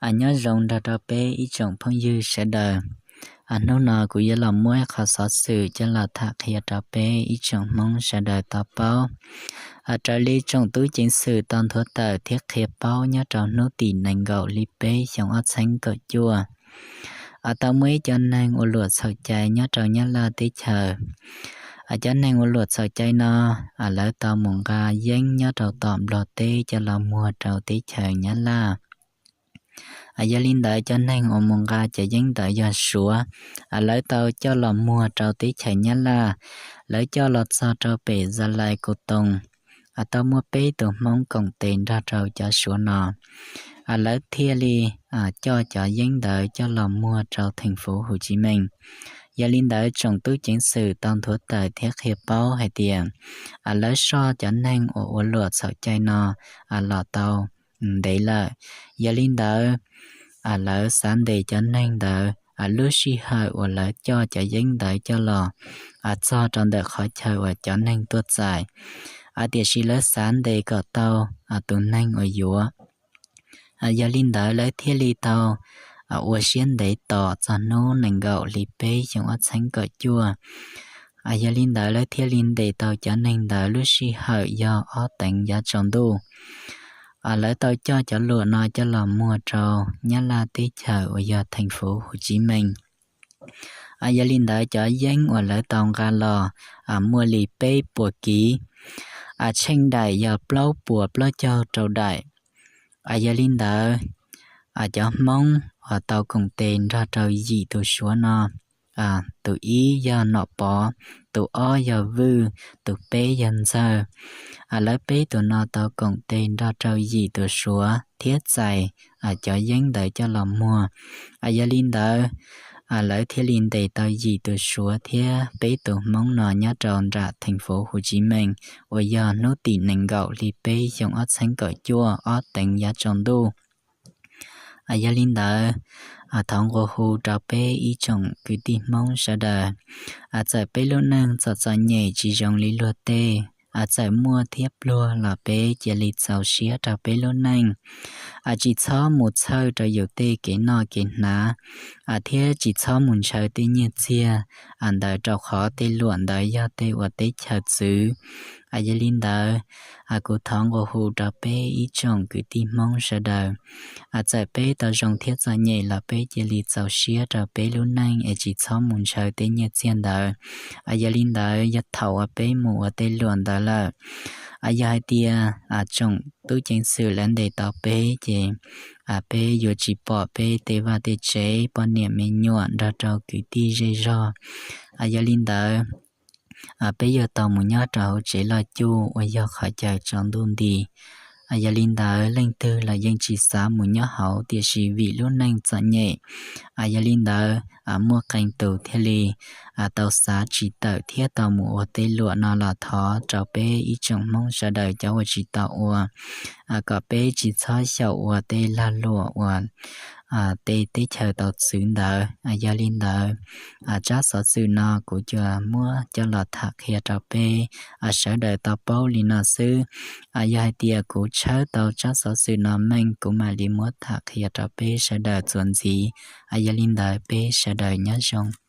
Nyob zoo nrog rau peb ib tsoom phooj ywg sawv daws. Hnub no kuv yuav los muab qhov xov xwm coj los tham qhia rau peb ib tsoom Hmoob sawv daws tau paub raws li tsoom tub ceev xwm tau nthuav tawm thiab qhia paub nyob rau hnub tim nees nkaum hli peb xyoo ob txhiab kaum cuaj. Tau muaj ib co neeg ua luam txhaum cai nyob rau Nyab Laj teb chaws. Cov neeg ua luam txhaum cai no, lawv tau mus nqa yeeb nyob rau tom Nplog teb coj los muag rau teb chaws Nyab Laj. Yog li ntawd cov neeg uas mus nqa cov yeeb ntawd yog Suav, lawv tau coj los muag rau teb chaws Nyab Laj. Lawv coj los txog rau pem Za Lais Kus Toos, tau muaj peb tus Hmoob koom tes nrog rau cov Suav no, lawv thiaj li coj cov yeeb ntawd coj los muag rau theem fuv Hu Tsis Mees. Yog li ntawd tsoom tub ceev xwm tau nthuav tawm thiab qhia paub hais tias lawv soj cov neeg uas ua luam txhaum cai no los tau ntev lawm. Yog li ntawd, lawv xav ntes cov neeg ntawd lub sij hawm uas lawv coj cov yeeb ntawd coj los txog rau ntawm qhov chaw uas cov neeg tuaj txais, tiam sis lawv xav ntes kom tau tus neeg uas yuav. Yog li ntawd lawv thiaj li tau ua siab ntev tos txog hnub nees nkaum hli peb xyoo ob txhiab kaum cuaj. Yog li ntawd lawv thiaj li ntes tau cov neeg ntawd lub sij hawm yog ob teev yav tsaus ntuj. Lawv tau coj cov luam no coj los muag rau Nyab Laj teb chaws uas yog theem fuv Hu Tsis Mees. Yog li ntawd cov yeeb uas lawv tau nqa los muaj li peb puas kiv, tsheej daim yog plaub puas plaub caug rau daim. Yog li ntawd, cov Hmoob uas tau koom tes nrog rau yim tus Suav no, tus ib yog Nom Pov, tus ob yog Vwj, tus peb yog Ntxawg. Lawv peb tus no tau koom tes nrog rau yim tus Suav thiab txais cov yeeb ntawd coj los muag. Yog li ntawd, lawv thiaj li ntes tau yim tus Suav thiab peb tus Hmoob no nyob rau nram theem fuv Hu Tsis Mees uas yog hnub tim nees nkaum hli peb xyoo ob txhiab kaum cuaj ob teev yav tsaus ntuj. Yog li ntawd, thov nqua hu rau peb ib tsoom kwv tij Hmoob sawv daws, txawm peb lub neej txom txom nyem tsis zoo li luag tej, txawm muaj thiab pluag los peb cia li txaus siab rau peb lub neej. Tsis txhob mus txhawj rau yus tej kev noj kev hnav, thiab tsis txhob mus ntshaw tej nyiaj txiag ntawd rau qhov tej luam ntawd yog tej uas teb chaws txwv. Yog li ntawd, kuv thov nqua hu rau peb ib tsoom kwv tij Hmoob sawv daws, txawm peb tau zoo thiab txom nyem los peb cia li txaus siab rau peb lub neej es tsis txhob mus ntshaw tej nyiaj txiag ntawd. Yog li ntawd yog thaum uas peb mus ua tej luam ntawd lawm, yog hais tias tsoom tub ceev xwm lawv ntes tau peb ces peb yuav tsis pom peb tej vaj tej tsev, poj niam me nyuam nrog rau kwv tij zej zog. Yog li ntawd, peb yuav tau mus nyob rau hauv tsev loj cuj uas yog qhov chaw tsaus ntuj nti. Yog li ntawd leej twg los yeej tsis xav mus nyob hauv, tiam sis vim lub neej txom nyem, yog li ntawd muaj qee tus thiaj li tau xav tsis tawm thiab tau mus ua tej luam no los thov rau peb ib tsoom Hmoob sawv daws cov uas tsis tau ua, kom peb tsis txhob xyaum ua tej lag luam uas tej teb chaws tau txwv ntawd. Yog li ntawd, tsab xov xwm no kuv coj muab coj los tham qhia rau peb sawv daws tau paub li no xwb. Yog hais tias kuv tshawb tau tsab xov xwm no meej kuv mam li muab tham qhia rau peb sawv daws txuas ntxiv. Yog li ntawd peb sawv daws nyob zoo.